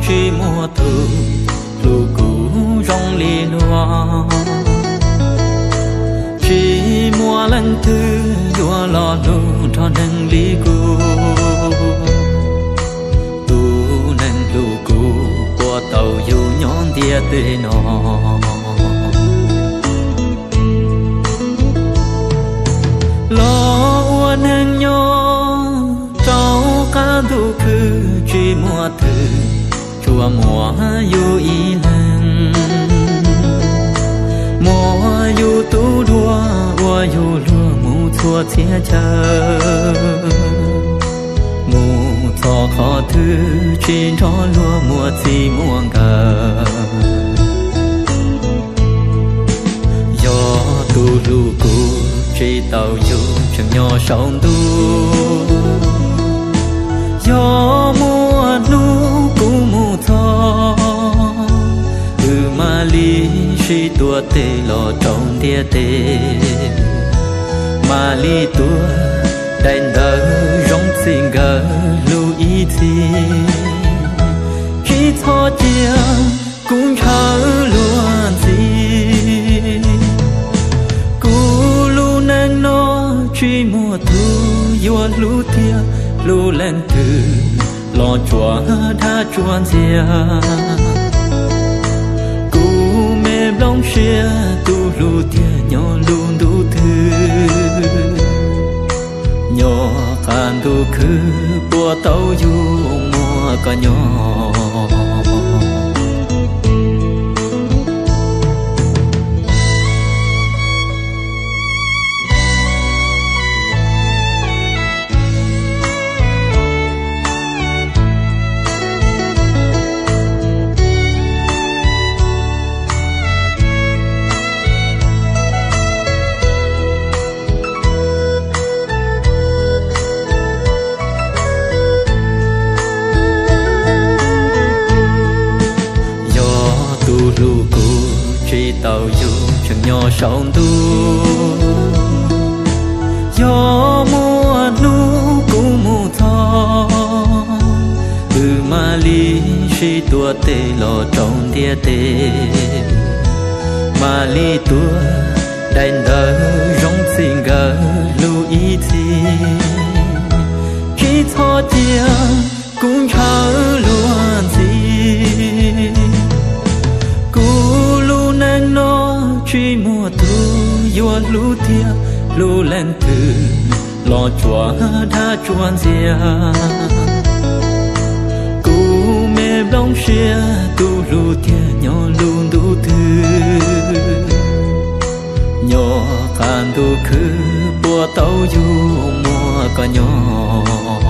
Tsis muaj tus hlub kuv zoo li luag, tsis muaj leej twg yuav los hlub nrog neeg li kuv. Tus neeg hlub kuv puas tau yus nyob ntiaj teb no? Los ua neeg nyob rau qab ntuj khwb, tsis muaj twg tsuas muaj yus ib leeg. Muaj yus tub duaj ua yus luag mus txhua txhia chaw, mus txog qhov twg tsis nrog luag muaj txij muaj nkawm. Yog tus hlub kuv tsis tau yus tseem nyob saum ntuj, yog muaj hnub kuv mus txog, wb mam li sib tuav tes los rau ntiaj teb, mam li tuav daim ntawv zoo txij nkawm lub ib txhis. Tsis txhob cia kuv ntshaw luag ntxhi, kuv lub neej no tsis muaj tus yuav hlub tiag, hlub leej twg los tsuas dab tsuas ntxias. Kuv me nplooj siab tus hlub tiag nyob lub ntuj twg, nyob qab ntuj khwb puas tau yus muaj koj nyob. Yog tus hlub kuv tsis tau yus tseem nyob saum ntuj, yog muaj hnub kuv mus txog, wb mam li sib tuav tes los rau ntiaj teb, mam li tuav daim ntawv zoo txij nkawm lub ib txhis. Tsis txhob cia kuv ntshaw luag ntxhi, kuv lub neej no tsis muaj tus yuav hlub tiag, hlub leej twg los tsuas dab tsuas ntxias. Kuv me nplooj siab tus hlub tiag nyob lub ntuj twg, nyob qab ntuj khwb puas tau yus muaj koj nyob.